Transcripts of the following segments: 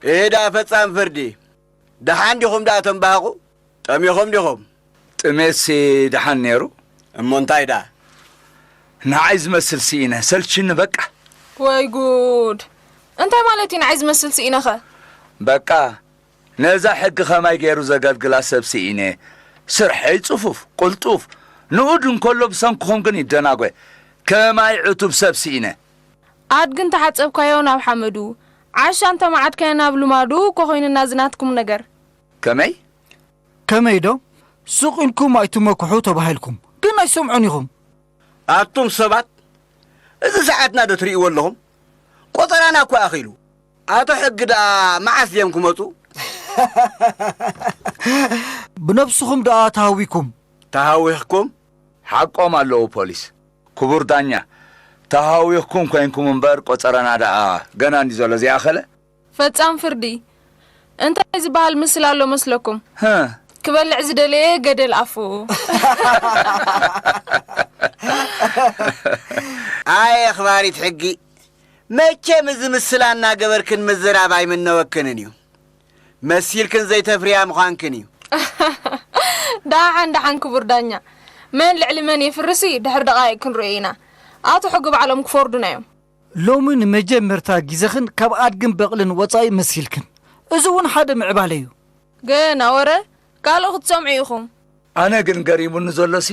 እህ ደኣ ፈጻም ፍርዲ። ደሓን ዲኹም ደኣ ተንባሃቑ? ጠሚኹም ዲኹም? ጥሜትሲ ደሓን ነይሩ። እሞ እንታይ ደኣ? ንዓይ ዝመስል ስኢነ፣ ሰልችኒ በቃ። ወይ ጉድ! እንታይ ማለት እዩ ንዓይ ዝመስል ስኢነኸ? በቃ፣ ነዛ ሕጊ ኸማይ ገይሩ ዘገልግላ ሰብ ስኢነ። ስርሐይ ጽፉፍ፣ ቅልጡፍ፣ ንኡድ እንከሎ ብሰንክኹም ግን ይደናጎ። ከማይ ዕቱብ ሰብ ስኢነ። ኣድጊ እንተሓጸብካዮ ናብ ሓመዱ፣ ዓሻ እንተመዓድካዮ ናብ ልማዱ እኮ ኮይኑና እዚ ናትኩም ነገር። ከመይ? ከመይ ዶ? ሱቕ ኢልኩም ኣይትመኩሑ ተባሂልኩም፣ ግን ኣይሰምዑን ኢኹም። ኣቱም ሰባት፣ እዚ ሰዓትና ዶ ትርእይዎ ኣለኹም? ቆጸራና እኮ ኣኺሉ። ኣቶ ሕጊ ደኣ መዓስ ድዮም ክመጹ? ብነብስኹም ደኣ ተሃዊኩም። ተሃዊኽኩም? ሓቆም ኣለዉ ፖሊስ። ክቡር ዳኛ፣ ተሃዊኽኩም ኮይንኩም እምበር ቆጸራና ደኣ ገና እንዲ ዘሎ ዘይኣኸለ። ፈጻም ፍርዲ እንታይ ዝበሃል ምስል ኣሎ መስለኩም? ህእ። ክበልዕ ዝደለየ ገደል ኣፉ። ኣየ ኣኽባሪት ሕጊ፣ መቸም እዚ ምስላ እናገበርክን ምዝራብ ኣይምነወክንን እዩ። መሲልክን ዘይተፍርያ ምዃንክን እዩ። ደሓን ደሓን ክቡር ዳኛ፣ መን ልዕሊ መን የፍርሲ ድሕሪ ደቓይቕ ክንርእዮ ኢና። ኣቶ ሕጊ ባዕሎም ክፈርዱና እዮም። ሎሚ ንመጀመርታ ግዜኽን ካብ ኣድግን በቕልን ወጻኢ መሲልክን። እዚ እውን ሓደ ምዕባለ እዩ። ገና ወረ ካልእ ክትሰምዑ ኢኹም። ኣነ ግን ገሪሙኒ ዘሎሲ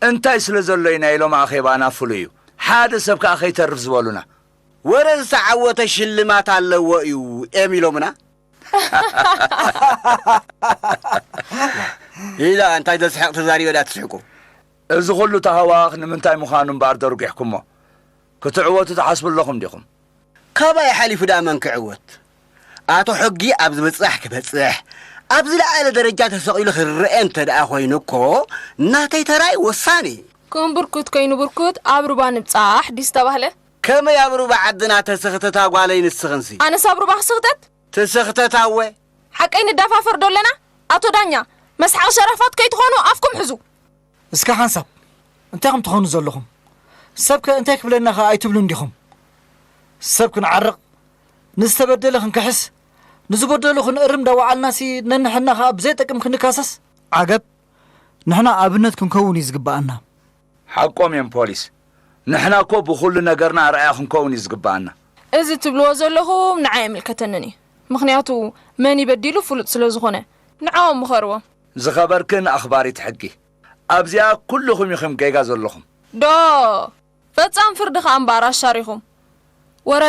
እንታይ ስለ ዘሎ እዩ ናይ ሎሚ ኣኼባና ፍሉይ እዩ። ሓደ ሰብ ከኣ ከይተርፍ ዝበሉና። ወረ ዝተዓወተ ሽልማት ኣለዎ እዩ እዮም ኢሎምና። ኢላ እንታይ ዘስሕቕ ተዛሪበ ዳ ትስሕቁ? እዚ ኹሉ ተሃዋኽ ንምንታይ ምዃኑ እምበኣር ደርጒሕኩሞ። ክትዕወቱ ትሓስቡ ኣለኹም ዲኹም? ካባይ ሓሊፉ ደኣ መን ክዕወት? ኣቶ ሕጊ ኣብ ዝብጻሕ ክበጽሕ፣ ኣብ ዝለዓለ ደረጃ ተሰቒሉ ክረአ እንተ ደኣ ኮይኑ እኮ፣ ናተይ ተራይ ወሳኒ። ክንብርኩት ከይንብርኩት ኣብ ሩባ ንብጻሕ ድዩ ዝተባህለ? ከመይ ኣብ ሩባ ዓድና ተስኽተታ ጓለይ ንስኽንሲ? ኣነስ ኣብ ሩባ ክስኽተት? ትስኽተታ እወ። ሓቀይ ንዳፋፈር ዶ ኣለና? ኣቶ ዳኛ፣ መስሓቕ ሸራፋት ከይትኾኑ ኣፍኩም ሕዙ። እስከ ሓንሳብ፣ እንታይ ኢኹም ትኾኑ ዘለኹም? ሰብከ እንታይ ክብለና ኸኣ ኣይትብሉን ዲኹም? ሰብ ክንዓርቕ፣ ንዝተበደለ ክንክሕስ፣ ንዝበደሉ ክንእርም እንዳወዓልናሲ ነንሕና ኸኣ ብዘይጠቅም ክንካሰስ? ዓገብ! ንሕና ኣብነት ክንከውን እዩ ዝግብኣና። ሓቆም እዮም ፖሊስ። ንሕና እኮ ብኹሉ ነገርና ኣርኣያ ክንከውን እዩ ዝግብኣና። እዚ ትብልዎ ዘለኹም ንዓይ ኣይምልከተንን እዩ። ምኽንያቱ መን እዩ በዲሉ ፍሉጥ ስለ ዝኾነ። ንዕኦም ምኸርዎም። ዝኸበርክን ኣኽባሪት ሕጊ፣ ኣብዚኣ ኩልኹም ኢኹም ጌጋ ዘለኹም። ዶ! ፈጻም ፍርዲ ኸኣ እምበኣር ኣሻሪኹም። ወረ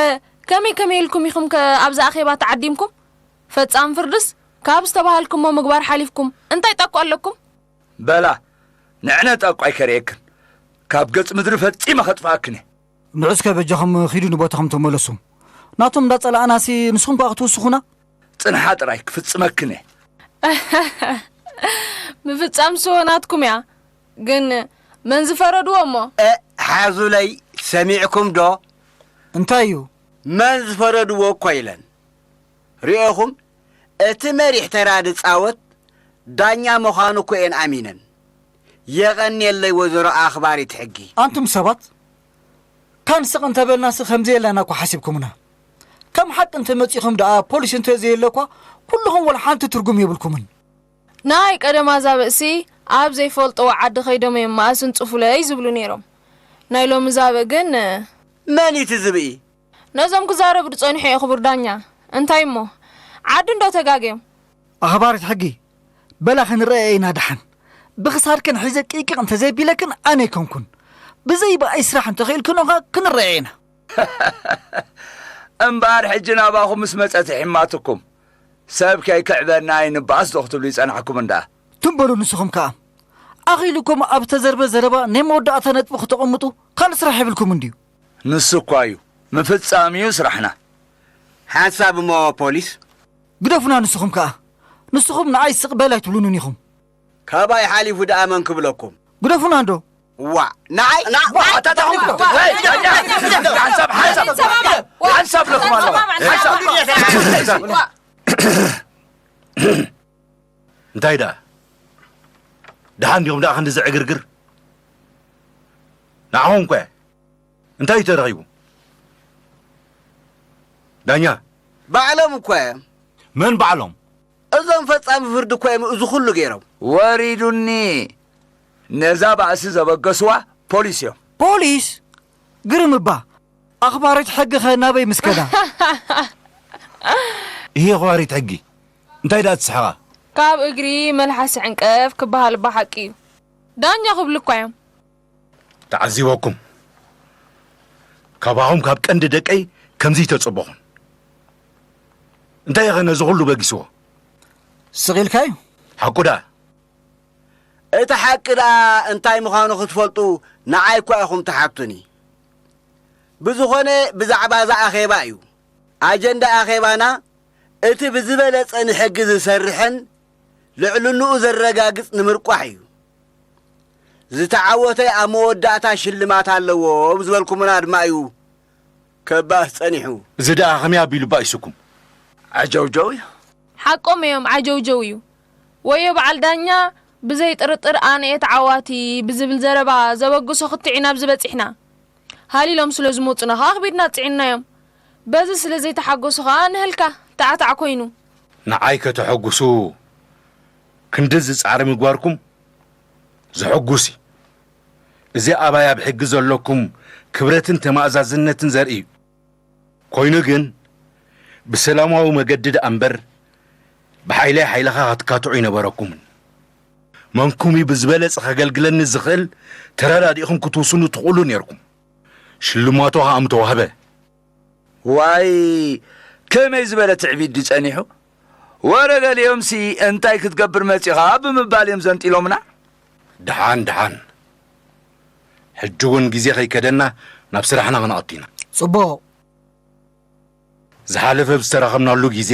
ከመይ ከመይ ኢልኩም ኢኹም ከ ኣብዚ ኣኼባ ተዓዲምኩም? ፈጻም ፍርድስ ካብ ዝተባሃልኩሞ ምግባር ሓሊፍኩም እንታይ ጠቋ ኣለኩም? በላ፣ ንዕነ ጠቋይ ከርእየክን፣ ካብ ገጽ ምድሪ ፈጺመ ከጥፍኣክን እየ። ንዑ እስከ በጃኹም ኺዱ ንቦታኹም ተመለሱ። ናቶም እንዳጸላእናሲ ንስኹም ከኣ ክትውስኹና? ጽንሓ ጥራይ ክፍጽመክን እየ። ምፍጻም ስወ ናትኩም እያ። ግን መን ዝፈረድዎ እሞ? እ፣ ሓዙለይ፣ ሰሚዕኩም ዶ? እንታይ እዩ? መን ዝፈረድዎ እኮ ኢለን። ርኤኹም፣ እቲ መሪሕ ተራ ዝጻወት ዳኛ ምዃኑ እኮ እየን ኣሚነን። የቐንየለይ ወይዘሮ ኣኽባሪት ሕጊ። ኣንቱም ሰባት፣ ካን ስቕ እንተበልናሲ ከም ዘየለና እኮ ሓሲብኩምና። ከም ሓቂ እንተመጺኹም ደኣ ፖሊስ እንተዘየለ እኳ ኩልኹም ወላ ሓንቲ ትርጉም የብልኩምን። ናይ ቀደም ኣዛብእሲ ኣብ ዘይፈልጥዎ ዓዲ ከይዶም እዮም መኣዝን ጽፉለይ ዝብሉ ነይሮም። ናይ ሎሚ ዛብእ ግን መን እዩ እቲ ዝብኢ? ነዞም ክዛረቡ ዝጸንሑ እየ ክቡር ዳኛ። እንታይ እሞ? ዓዲ እንዶ ተጋግዮም። ኣኽባሪት ሕጊ፣ በላ ክንረኣየ ኢና ደሓን። ብኽሳድክን ሒዘ ቂቅቕ እንተዘይቢለክን ኣነ ኣይኮንኩን። ብዘይ ብኣይ ስራሕ እንተኽኢልክን ኸ ክንረኣየ ኢና። እምበኣር ሕጂ ናባኹም ምስ መጸት ሒማትኩም፣ ሰብ ከይክዕበና ኣይንበኣስ ዶ ክትብሉ ይጸናሕኩም እንዳ። ትም በሉ ንስኹም ከኣ። ኣኺሉኩም ኣብ ተዘርበ ዘረባ ናይ መወዳእታ ነጥቢ ክተቐምጡ ካልእ ስራሕ የብልኩም እንድዩ። ንሱ እኳ እዩ። ምፍጻም እዩ ስራሕና። ሓንሳብ እሞ ፖሊስ። ግደፉና ንስኹም ከኣ። ንስኹም ንዓይ ስቕ በል ኣይትብሉንን ኢኹም። ካባይ ሓሊፉ ደኣ መን ክብለኩም? ግደፉና እንዶ። ዋእ፣ ንዓይ? ዋ፣ ኣታ ተኹም። ሄይ፣ ዳኛ! ሓንሳብ፣ ሓንሳብ፣ ሓንሳብ ለኩም ኣለኹ። ሓንሳብ። እንታይ ደኣ? ደሓን ዲኹም ደኣ ክንዲ ዝዕግርግር? ንዓኹም እኮ እየ። እንታይ እዩ ተረኺቡ? ዳኛ፣ ባዕሎም እኮ እዮም። መን ባዕሎም? እዞም ፈጻሚ ፍርዲ እኮ እዮም እዚ ኩሉ ገይሮም። ወሪዱኒ። ነዛ ባእሲ ዘበገስዋ ፖሊስ እዮም። ፖሊስ? ግርም እባ። ኣኽባሪት ሕጊ ኸ ናበይ ምስ ከዳ? እሂ ኣኽባሪት ሕጊ፣ እንታይ ደኣ ትስሕቓ? ካብ እግሪ መልሓስ ዕንቀፍ ክበሃል እባ ሓቂ እዩ። ዳኛ ክብሉ እኳ እዮም። ተዓዚበኩም። ካባኹም ካብ ቀንዲ ደቀይ ከምዚ ተጸበኹን። እንታይ ኢኸ ነዚ ኩሉ በጊስዎ? ስቕ ኢልካዩ? ሓቁ ደኣ። እቲ ሓቂ ደኣ እንታይ ምዃኑ ክትፈልጡ ንዓይ እኳ ኢኹም ትሓቱኒ። ብዝኾነ ብዛዕባ እዛ ኣኼባ እዩ። ኣጀንዳ ኣኼባና እቲ ብዝበለጸ ንሕጊ ዝሰርሕን ልዕልንኡ ዘረጋግጽ ንምርቋሕ እዩ። ዝተዓወተ ኣብ መወዳእታ ሽልማት ኣለዎ ብዝበልኩምና ድማ እዩ ከባስ ጸኒሑ። እዚ ደኣ ከመይ ኣቢሉ ባኢሱኩም? ዓጀውጀው እዩ። ሓቆም እዮም ዓጀውጀው እዩ። ወዮ በዓል ዳኛ ብዘይ ጥርጥር ኣነ እየ ተዓዋቲ ብዝብል ዘረባ ዘበግሶ ክትዒ ናብዚ በጺሕና። ሃሊሎም ስለ ዝመጹና ከኣ ኣኽቢድና ጽዒንናዮም። በዚ ስለ ዘይተሓገሱ ከኣ ንህልካ ታዕታዕ ኮይኑ። ንዓይ ከተሐጉሱ ክንድዚ ጻዕሪ ምግባርኩም ዘሐጉስ እዩ። እዚ ኣባይ ኣብ ሕጊ ዘለኩም ክብረትን ተማእዛዝነትን ዘርኢ እዩ። ኮይኑ ግን ብሰላማዊ መገዲ ደኣ እምበር ብሓይለይ ሓይልኻ ክትካትዑ ኣይነበረኩምን። መንኩም እዩ ብዝበለጸ ከገልግለኒ ዝኽእል ተረዳዲእኹም ክትውስኑ ትኽእሉ ኔርኩም። ሽልማቱ ኸኣ ምተዋህበ። ዋይ ከመይ ዝበለ ትዕቢት ድዩ ጸኒሑ? ወረ ገሊኦምሲ እንታይ ክትገብር መጺኻ ብምባል እዮም ዘንጢሎምና። ደሓን ደሓን። ሕጂ እውን ግዜ ከይከደና ናብ ስራሕና ክንኣቱ ኢና። ጽቡቕ። ዝሓለፈ ብዝተራኸብናሉ ግዜ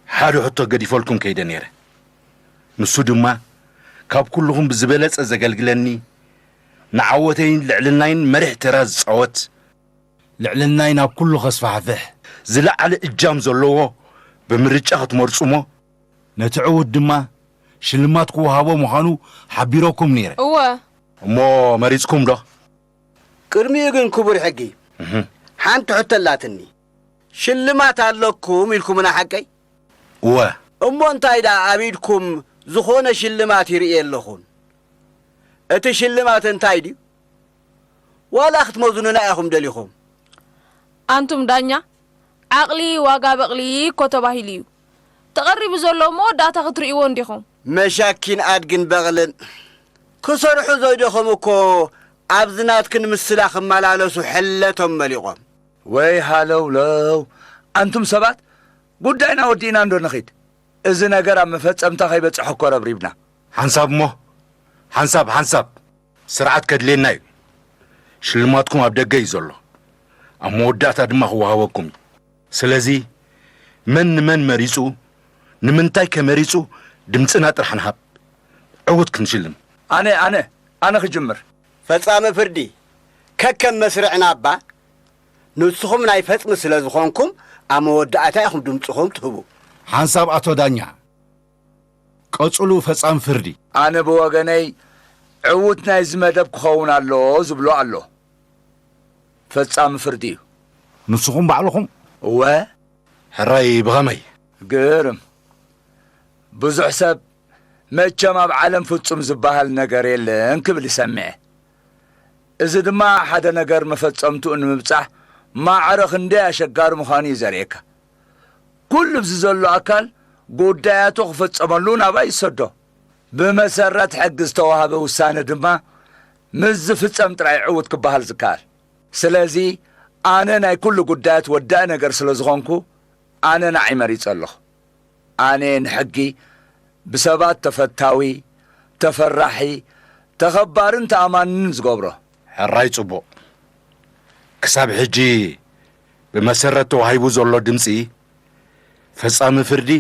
ሓደ ሕቶ ገዲፈልኩም ከይደ ነይረ። ንሱ ድማ ካብ ኩልኹም ብዝበለጸ ዘገልግለኒ ንዓወተይን ልዕልናይን መሪሕ ተራ ዝጻወት ልዕልናይ ናብ ኩሉ ከስፋሕፍሕ ዝለዓለ እጃም ዘለዎ ብምርጫ ክትመርጹ እሞ ነቲ ዕዉት ድማ ሽልማት ክወሃቦ ምዃኑ ሓቢረኩም ነይረ። እወ። እሞ መሪጽኩም ዶ? ቅድሚኡ ግን ክቡር ሕጊ ሓንቲ ሕቶ ኣላትኒ። ሽልማት ኣለኩም ኢልኩምና ሓቀይ? እወ። እሞ እንታይ ደኣ ኣብ ኢድኩም ዝኾነ ሽልማት ይርኢ ኣለኹን። እቲ ሽልማት እንታይ ድዩ? ዋላ ክትመዝኑና ኢኹም ደሊኹም? ኣንቱም ዳኛ፣ ዓቕሊ ዋጋ በቕሊ እኮ ተባሂሉ እዩ። ተቐሪቡ ዘሎ መወዳእታ ክትርእይዎ እንዲኹም። መሻኪን ኣድግን በቕልን ክሰርሑ ዘይደኸሙ እኮ ኣብዚ ናትክን ምስላ ክመላለሱ ሕለቶም መሊቖም። ወይ ሃለውለው፣ ኣንቱም ሰባት ጉዳይና ወዲእና እንዶ ንኺድ። እዚ ነገር ኣብ መፈጸምታ ከይበጽሖ እኮ ረብሪብና። ሓንሳብ እሞ ሓንሳብ ሓንሳብ ስርዓት ከድልየና እዩ። ሽልማትኩም ኣብ ደገ እዩ ዘሎ። ኣብ መወዳእታ ድማ ክወሃበኩም እዩ። ስለዚ መን ንመን መሪጹ ንምንታይ ከ መሪጹ ድምጽና ጥራሕ ንሃብ። ዕውት ክንሽልም። ኣነ ኣነ ኣነ ክጅምር። ፈጻሚ ፍርዲ ከከም መስርዕና እባ ንስኹም ናይ ፈጽሚ ስለ ዝኾንኩም ኣብ መወዳእታ ኢኹም ድምጽኹም ትህቡ። ሓንሳብ ኣቶ ዳኛ ቀጽሉ ፈጻሚ ፍርዲ። ኣነ ብወገነይ ዕዉት ናይዚ መደብ ክኸውን ኣሎ ዝብሎ ኣሎ። ፈጻሚ ፍርዲ እዩ። ንስኹም ባዕልኹም? እወ። ሕራይ ብኸመይ? ግርም። ብዙሕ ሰብ መቸም ኣብ ዓለም ፍጹም ዝበሃል ነገር የለን ክብል ይሰምዐ። እዚ ድማ ሓደ ነገር መፈጸምትኡ ንምብጻሕ ማዕረ ክንደይ ኣሸጋሪ ምዃኑ እዩ ዘርእየካ። ኩሉ ኣብዚ ዘሎ ኣካል ጉዳያቱ ክፍጸመሉ ናባይ ይሰዶ። ብመሰረት ሕጊ ዝተዋህበ ውሳነ ድማ ምስ ዝፍጸም ጥራይ ዕዉት ክበሃል ዝከኣል። ስለዚ ኣነ ናይ ኩሉ ጉዳያት ወዳኢ ነገር ስለ ዝኾንኩ ኣነ ንዓይ መሪጸ ኣለኹ። ኣነ ንሕጊ ብሰባት ተፈታዊ፣ ተፈራሒ፣ ተኸባርን ተኣማንን ዝገብሮ። ሕራይ ጽቡቕ። ክሳብ ሕጂ ብመሰረት ተዋሂቡ ዘሎ ድምጺ ፈጻሚ ፍርዲ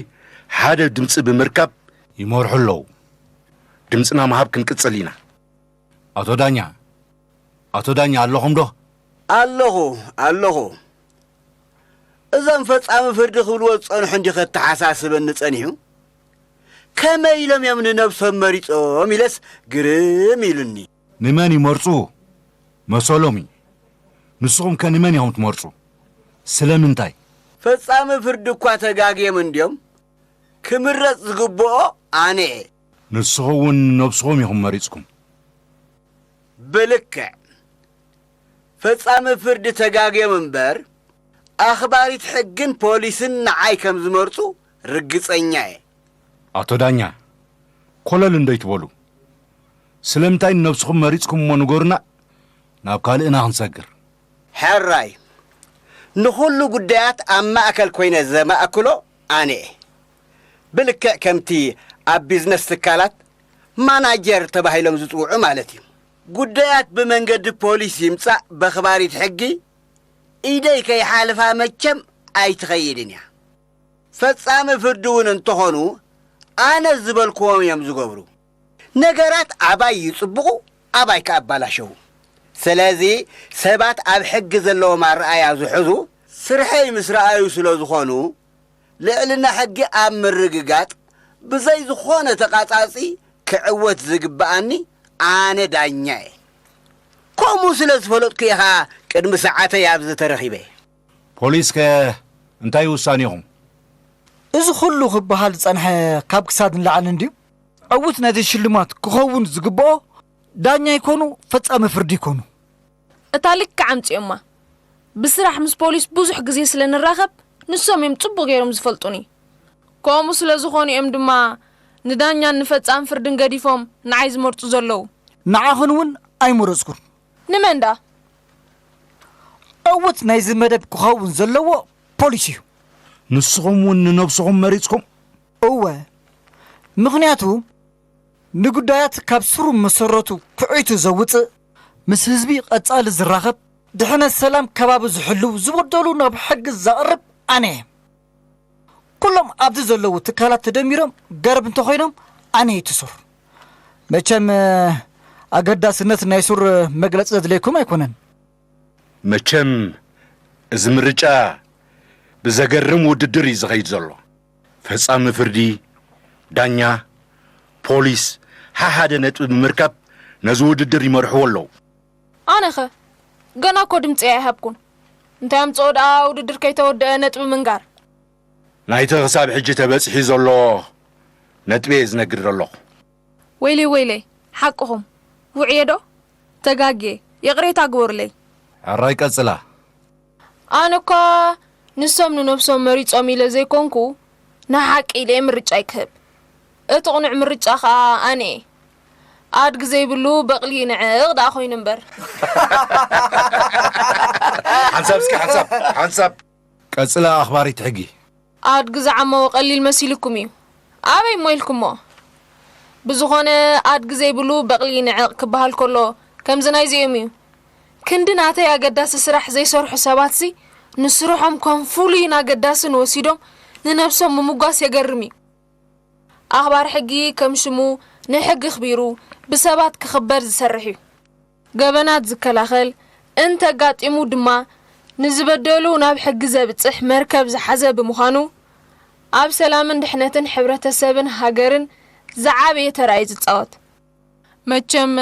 ሓደ ድምጺ ብምርካብ ይመርሑ ኣለዉ። ድምጽና ምሃብ ክንቅጽል ኢና። ኣቶ ዳኛ፣ ኣቶ ዳኛ ኣለኹም ዶ? ኣለኹ፣ ኣለኹ። እዞም ፈጻሚ ፍርዲ ክብልዎ ዝጸንሑ እንዲ ከተሓሳስበኒ ጸኒሑ፣ ከመይ ኢሎም እዮም ንነብሶም መሪጾም ኢለስ ግርም ኢሉኒ። ንመን ይመርጹ መሰሎም እዩ። ንስኹም ከ ንመን ኢኹም ትመርጹ? ስለምንታይ? ፈጻሚ ፍርዲ እኳ ተጋግዮም እንድዮም፣ ክምረጽ ዝግብኦ ኣነ እየ። ንስኹም እውን ነብስኹም ኢኹም መሪጽኩም። ብልክዕ። ፈጻሚ ፍርዲ ተጋግዮም እምበር፣ ኣኽባሪት ሕግን ፖሊስን ንዓይ ከም ዝመርጹ ርግጸኛ እየ። ኣቶ ዳኛ፣ ኮለል እንዶ ይትበሉ። ስለምንታይ ንነብስኹም መሪጽኩም እሞ ንገሩና፣ ናብ ካልእ ኢና ክንሰግር። ሕራይ፣ ንኹሉ ጉዳያት ኣብ ማእከል ኮይነ ዘማእክሎ ኣነ እየ። ብልክዕ ከምቲ ኣብ ቢዝነስ ትካላት ማናጀር ተባሂሎም ዝጽውዑ ማለት እዩ። ጉዳያት ብመንገዲ ፖሊስ ይምጻእ በኽባሪት ሕጊ ኢደይ ከይሓልፋ መቸም ኣይትኸይድን እያ። ፈጻሚ ፍርዲ እውን እንተኾኑ ኣነ ዝበልክዎም እዮም ዝገብሩ። ነገራት ኣባይ ይጽብቑ፣ ኣባይ ከኣባላሸዉ። ስለዚ ሰባት ኣብ ሕጊ ዘለዎም ኣረኣያ ዝሕዙ ስርሐይ ምስ ረኣዩ ስለ ዝኾኑ፣ ልዕልና ሕጊ ኣብ ምርግጋጽ ብዘይ ዝኾነ ተቓጻጺ ክዕወት ዝግብኣኒ ኣነ ዳኛ እየ። ከምኡ ስለ ዝፈለጥኩ እየ ኸኣ ቅድሚ ሰዓተይ ኣብዚ ተረኺበ። ፖሊስከ እንታይ ውሳኔኹም? እዚ ኩሉ ክበሃል ዝጸንሐ ካብ ክሳድ ንላዕሊ እንድዩ። ዕዉት ናይዚ ሽልማት ክኸውን ዝግብኦ ዳኛ ይኮኑ ፈጻሚ ፍርዲ ይኮኑ። እታ ልክዕ ኣምጺኦማ። ብስራሕ ምስ ፖሊስ ብዙሕ ግዜ ስለ ንራኸብ፣ ንሶም እዮም ጽቡቕ ገይሮም ዝፈልጡኒ። ከምኡ ስለ ዝኾኑ እዮም ድማ ንዳኛን ንፈጻሚ ፍርድን ገዲፎም ንዓይ ዝመርጹ ዘለዉ። ንዓኽን እውን ኣይመረጽኩን። ንመን ደኣ? ዕዉት ናይዚ መደብ ክኸውን ዘለዎ ፖሊስ እዩ። ንስኹም እውን ንነብስኹም መሪጽኩም? እወ፣ ምኽንያቱ ንጉዳያት ካብ ስሩ መሰረቱ ኩዒቱ ዘውጽእ፣ ምስ ህዝቢ ቀጻሊ ዝራኸብ፣ ድሕነት ሰላም ከባቢ ዝሕልው፣ ዝበደሉ ናብ ሕጊ ዘቕርብ ኣነ እየ። ኩሎም ኣብዚ ዘለዉ ትካላት ተደሚሮም ገረብ እንተኾይኖም ኣነ እየ እቲ ሱር። መቸም ኣገዳስነት ናይ ሱር መግለጺ ዘድልየኩም ኣይኮነን። መቸም እዚ ምርጫ ብዘገርም ውድድር እዩ ዝኸይድ ዘሎ። ፈጻሚ ፍርዲ፣ ዳኛ፣ ፖሊስ፣ ሓሓደ ነጥቢ ብምርካብ ነዚ ውድድር ይመርሕዎ ኣለዉ። ኣነኸ? ገና እኮ ድምፂ ኣይሃብኩን። እንታይ ኣምፅኦ ደኣ ውድድር ከይተወደአ ነጥቢ ምንጋር? ናይቲ ክሳብ ሕጂ ተበፂሑ ዘሎ ነጥቢ እየ ዝነግር ዘለኹ። ወይለይ፣ ወይለይ፣ ሓቅኹም። ውዕየ ዶ? ተጋግየ። ይቕሬታ ግበሩለይ። ሕራይ ቀጽላ። ኣነ እኳ ንሶም ንነብሶም መሪጾም ኢለ ዘይኮንኩ፣ ንሓቂ ኢለ እየ ምርጫይ ክህብ። እቲ ቅኑዕ ምርጫ ኸኣ ኣነ እየ። ኣድጊ ዘይብሉ በቕሊ ይንዕቕ ደኣ ኮይኑ እምበር። ሓንሳብ እስኪ፣ ሓንሳብ፣ ሓንሳብ። ቀጽላ ኣኽባሪት ሕጊ። ኣድጊ ዝዓመወ ቀሊል መሲልኩም እዩ። ኣበይ እሞ ኢልኩሞ? ብዝኾነ፣ ኣድጊ ዘይብሉ በቕሊ ይንዕቕ ክበሃል ከሎ፣ ከምዚ ናይዚኦም እዩ። ክንዲ ናተይ ኣገዳሲ ስራሕ ዘይሰርሑ ሰባትሲ፣ ንስርሖም ከም ፍሉይን ኣገዳስን ወሲዶም ንነብሶም ምምጓስ የገርም እዩ። ኣኽባሪ ሕጊ ከም ሽሙ ንሕጊ ኣኽቢሩ ብሰባት ክኽበር ዝሰርሕ እዩ። ገበናት ዝከላኸል፣ እንተጋጢሙ ድማ ንዝበደሉ ናብ ሕጊ ዘብጽሕ መርከብ ዝሓዘ ብምዃኑ፣ ኣብ ሰላምን ድሕነትን ሕብረተሰብን ሃገርን ዝዓበየ ተራ እዩ ዝጻወት። መቸም፣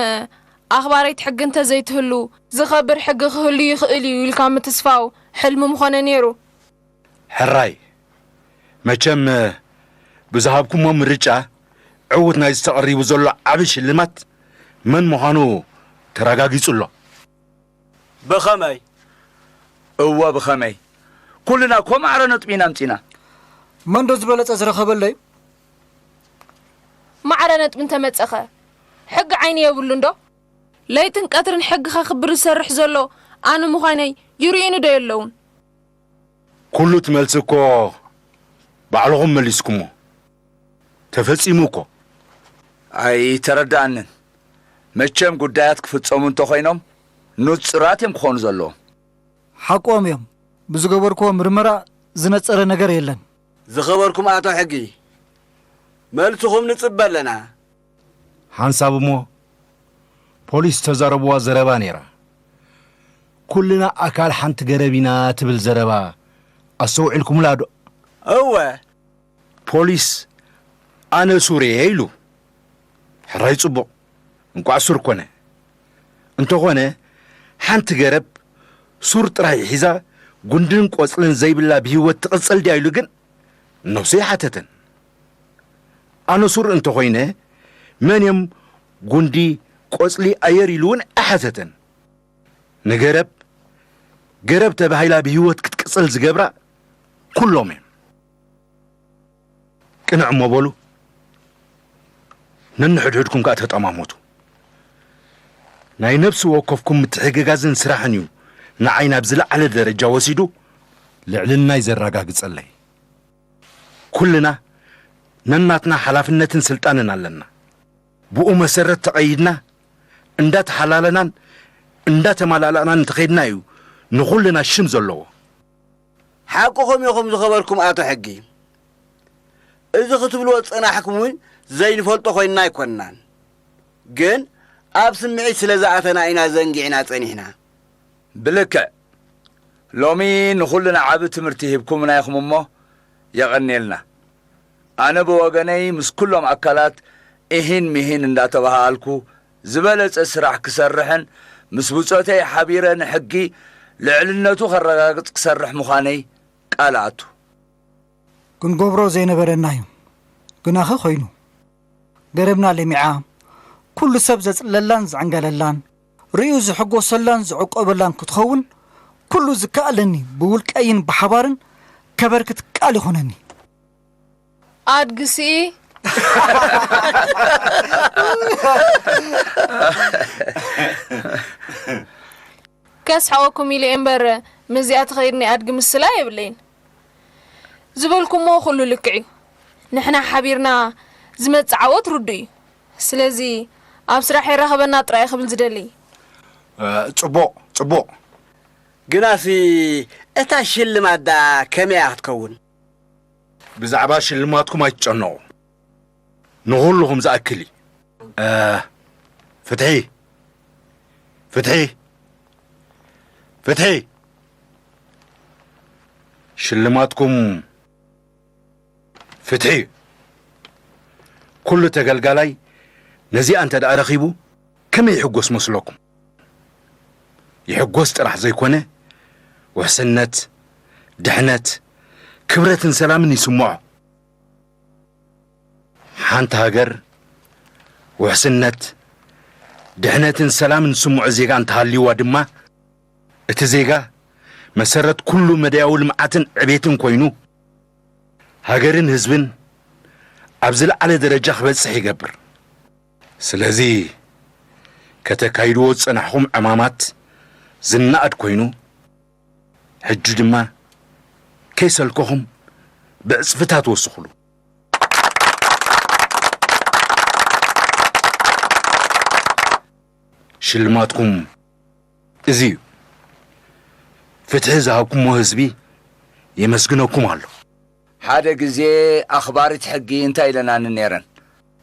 ኣኽባሪት ሕጊ እንተዘይትህሉ፣ ዝኸብር ሕጊ ክህሉ ይኽእል እዩ ኢልካ ምትስፋው ሕልሚ ምኾነ ነይሩ። ሕራይ፣ መቸም ብዝሃብኩሞ ምርጫ ዕዉት ናይዚ ተቐሪቡ ዘሎ ዓቢ ሽልማት መን ምዃኑ ተረጋጊጹ ኣሎ። ብኸመይ? እወ፣ ብኸመይ? ኩልና እኮ ማዕረ ነጥቢ ኢና ኣምጺና። መንዶ ዝበለጸ ዝረኸበለይ? ማዕረ ነጥቢ እንተመጸኸ፣ ሕጊ ዓይኒ የብሉንዶ? ለይትን ቀትርን ሕጊ ከኽብር ዝሰርሕ ዘሎ ኣነ ምዃነይ ይርእዩኒ ዶ የለውን? ኩሉ እቲ መልሲ እኮ ባዕልኹም መሊስኩሞ። ተፈጺሙ እኮ። ኣይተረድኣንን። መቸም ጉዳያት ክፍጸሙ እንተኾይኖም ንጹራት እዮም ክኾኑ ዘለዎም። ሓቆም እዮም። ብዝገበርክዎ ምርመራ ዝነጸረ ነገር የለን። ዝኸበርኩም ኣቶ ሕጊ፣ መልስኹም ንጽበ ኣለና። ሓንሳብ እሞ ፖሊስ ዝተዛረብዋ ዘረባ ነይራ። ኩልና ኣካል ሓንቲ ገረብ ኢና ትብል ዘረባ ኣስተውዒልኩምላ ዶ? እወ። ፖሊስ ኣነ ሱር እየ ኢሉ። ሕራይ ጽቡቕ፣ እንቋዕ ሱር ኮነ። እንተኾነ ሓንቲ ገረብ ሱር ጥራይ ሒዛ ጉንድን ቆጽልን ዘይብላ ብህይወት ትቕጽል ድያ ኢሉ ግን ነብሱ ኣይሓተተን። ኣነ ሱር እንተኾይነ፣ መን እዮም ጉንዲ ቆጽሊ ኣየር ኢሉ እውን ኣይሓተተን። ንገረብ፣ ገረብ ተባሂላ ብህይወት ክትቅጽል ዝገብራ ኩሎም እዮም። ቅንዕ እሞ በሉ፣ ነንሕድሕድኩም ከኣ ተጠማመቱ። ናይ ነፍሲ ወከፍኩም ምትሕግጋዝን ስራሕን እዩ ንዓይ ናብ ዝለዓለ ደረጃ ወሲዱ ልዕልናይ ዘረጋግጸለይ። ኩልና ነናትና ሓላፍነትን ስልጣንን ኣለና። ብኡ መሰረት ተቐይድና፣ እንዳተሓላለናን እንዳተመላላእናን እንተኸይድና እዩ ንኹልና ሽም ዘለዎ። ሓቅኹም ኢኹም ዝኸበርኩም ኣቶ ሕጊ። እዚ ክትብልዎ ዝጸናሕኩም እውን ዘይንፈልጦ ኮይንና ኣይኮንናን። ግን ኣብ ስምዒት ስለ ዝኣተና ኢና ዘንጊዕና ጸኒሕና። ብልክዕ። ሎሚ ንኹልና ዓቢ ትምህርቲ ሂብኩምና ኢኹም እሞ የቐንየልና። ኣነ ብወገነይ ምስ ኩሎም ኣካላት እሂን ምሂን እንዳተባሃሃልኩ ዝበለጸ ስራሕ ክሰርሕን ምስ ብጾተይ ሓቢረ ንሕጊ ልዕልነቱ ከረጋግጽ ክሰርሕ ምዃነይ ቃል እኣቱ። ክንገብሮ ዘይነበረና እዩ፣ ግናኸ ኮይኑ። ገረብና ለሚዓ፣ ኩሉ ሰብ ዘጽልለላን ዝዕንገለላን፣ ርእዩ ዝሕጎሰላን ዝዕቆበላን ክትኸውን፣ ኩሉ ዝከኣለኒ ብውልቀይን ብሓባርን ከበርክት ቃል ይኹነኒ። ኣድግሲ። ከስሕቐኩም ኢለ እየ እምበር፣ ምስዚኣ ትኸይድ ናይ ኣድጊ ምስላ የብለይን። ዝበልኩምዎ ኩሉ ልክዕ እዩ። ንሕና ሓቢርና ዝመጽእ ዓወት ርዱእ እዩ። ስለዚ ኣብ ስራሕ የራኽበና ጥራይ ክብል ዝደሊ። እ፣ ጽቡቕ፣ ጽቡቕ። ግናሲ እታ ሽልማት ደኣ ከመይ እያ ክትከውን? ብዛዕባ ሽልማትኩም ኣይትጨነቑ። ንኹልኹም ዝኣክል እዩ። እ፣ ፍትሒ! ፍትሒ! ፍትሒ! ሽልማትኩም ፍትሒ እዩ። ኩሉ ተገልጋላይ ነዚኣ እንተ ደኣ ረኺቡ ከመይ ይሕጎስ መስለኩም? ይሕጎስ ጥራሕ ዘይኮነ፣ ውሕስነት፣ ድሕነት፣ ክብረትን ሰላምን ይስምዖ። ሓንቲ ሃገር ውሕስነት፣ ድሕነትን ሰላምን ዝስምዖ ዜጋ እንተሃልይዋ ድማ፣ እቲ ዜጋ መሰረት ኩሉ መዳያዊ ልምዓትን ዕቤትን ኮይኑ፣ ሃገርን ህዝብን ኣብ ዝለዓለ ደረጃ ክበጽሕ ይገብር። ስለዚ፣ ከተካይድዎ ዝጸናሕኩም ዕማማት ዝነኣድ ኮይኑ፣ ሕጂ ድማ ከይሰልከኹም ብዕጽፍታት ወስኹሉ። ሽልማትኩም እዚ እዩ። ፍትሒ ዝሃብኩሞ ህዝቢ የመስግነኩም ኣሎ። ሓደ ግዜ ኣኽባሪት ሕጊ እንታይ ኢለናኒ ነይረን?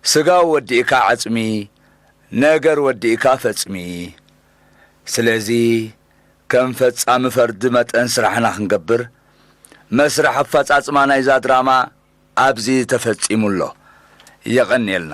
ስጋ ወዲእካ ዓጽሚ፣ ነገር ወዲእካ ፈጽሚ። ስለዚ ከም ፈጻሚ ፈርዲ መጠን ስራሕና ክንገብር፣ መስርሕ ኣፈጻጽማ ናይዛ ድራማ ኣብዚ ተፈጺሙ ኣሎ። የቐንየልና።